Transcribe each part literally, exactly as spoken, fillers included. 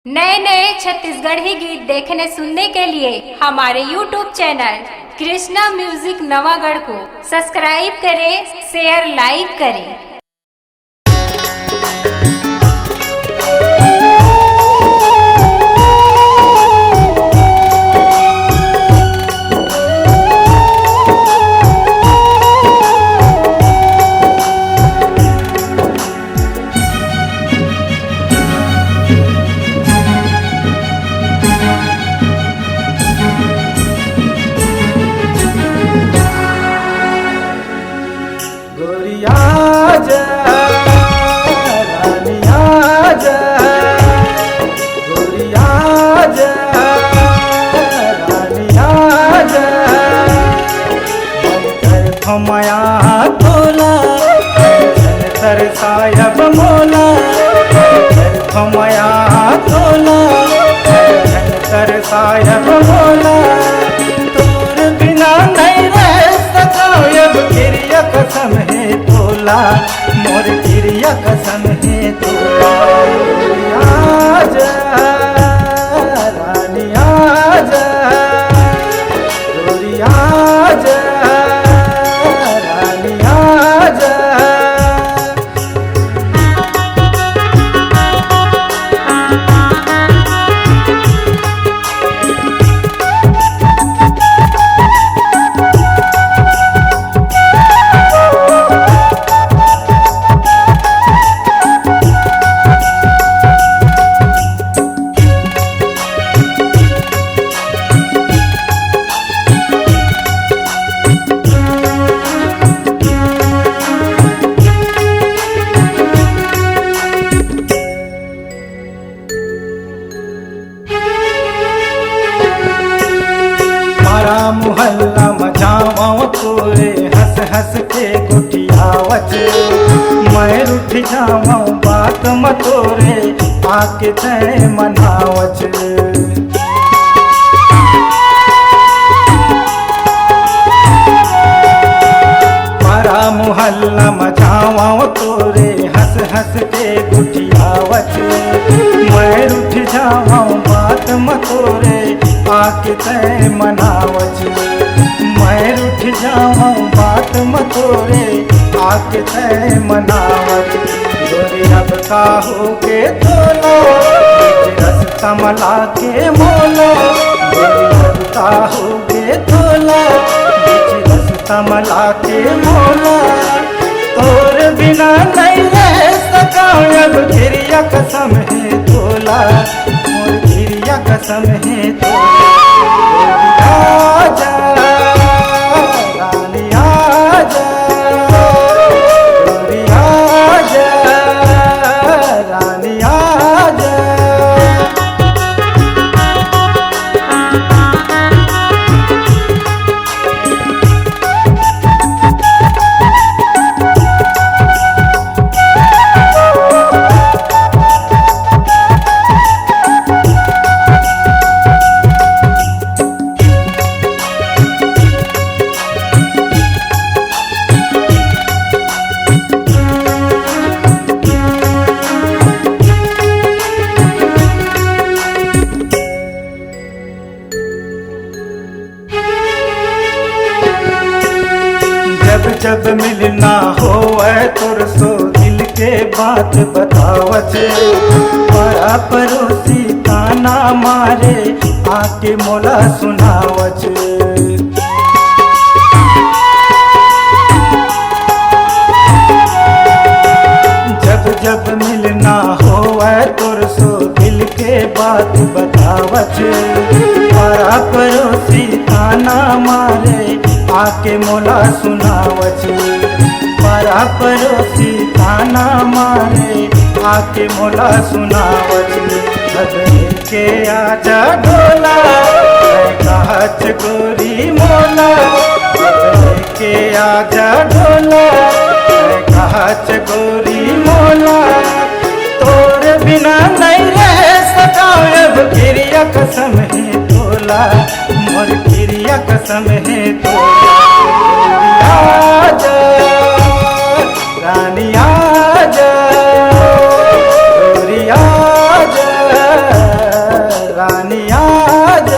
नए नए छत्तीसगढ़ी गीत देखने सुनने के लिए हमारे YouTube channel Krishna music Nawagarh को सब्सक्राइब करें, शेयर, लाइक करें। गोरिया जा, रानिया जा, गोरिया जा, रानिया जा। हमया तोला, तरसायब मोला, हमया तोला, तरसायब मोला। तोर बिना नहीं रह सकायब, किरिया कसम हे तोला, मोर किरिया कसम हे तोला। आजा, रानी आजा, गोरी आजा, रानी आजा। पारा मुहल्ला म जावं तोरे, हंस हंस के गोठियावच। मैं रूठ जावं बात म तोरे, आके तैं मनावच। पारा मुहल्ला म जावं तोरे, हंस हंस के गोठियावच। मैं रूठ जावं बात म तोरे, आके तैं मनावच। मैं रूठ जावं बात म तोरे, आके तैं मनावच। गोरी अब का होगे तोला, रस्ता म लाके मोला। गोरी अब का होगे तोला, रस्ता म लाके मोला। तोर बिना नहीं रह सकायब, किरिया कसम हे तोला, मोर किरिया कसम हे तोला। आजा, रानी आजा, गोरी आजा, रानी आजा। जब जब मिलना होवय तोर सो, दिल के बात बतावच। पारा परोसी ताना मारे, आके मोला सुनावच। जब जब मिलना होवय तोर सो, दिल के बात बतावच। पारा परोसी ताना मारे, आके मोला सुनावच। पारा परोसी ताना मारे, आके मोला सुनावच। अब के आजा ढोला, मैं कहच गोरी मोला। अब के आजा ढोला, मैं कहच गोरी मोला। तोर बिना नहीं रह सकायब, किरिया कसम हे तोला, मोर किरिया कसम हे तोला। आजा, रानी आजा, गोरी आजा। रानी आजा।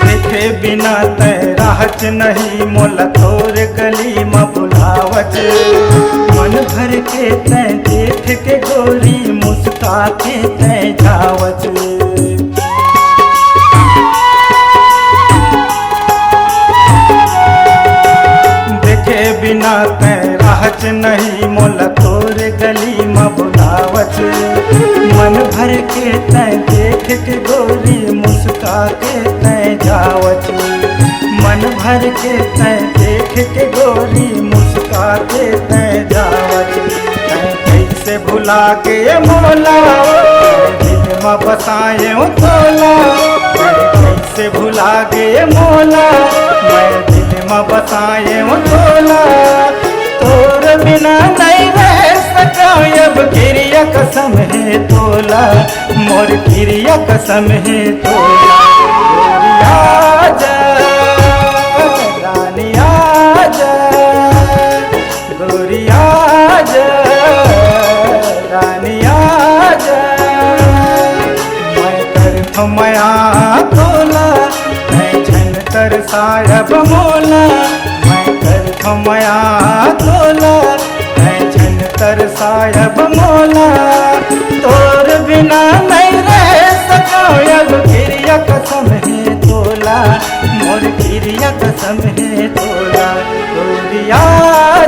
देखे बिना तैं रहच नहीं, मोला तोर गली म बुलावच। मन भर के तैं देख के गोरी, मुस्का के तैं जावच। देखे बिना तैं रहच नहीं, मोला तोर गली म बुलावच। मन भर के तैं देख के गोरी, मुस्का के तैं जावच। मन भर के तैं देख के गोरी, मुस्का के तैं जावच। तैं कइसे भुला गे मोला, मैं दिल म बसाएंव तोला। तैं कइसे भुला गे मोला, मैं दिल म बसाएंव तोला। तोर बिना नइ रह सकंव अब, किरिया कसम हे तोला, मोर किरिया कसम हे तोला। गोरी आजा, रानी आजा, गोरी आजा, रानी आजा। मैं करथंव मया तोला, तैं झन तरसा अब मोला। मैं करथंव मया तोला, तैं झन तरसा अब मोला। तोर बिना नइ रह सकंव अब, किरिया कसम हे तोला, मोर किरिया कसम हे तोला। गोरी आजा,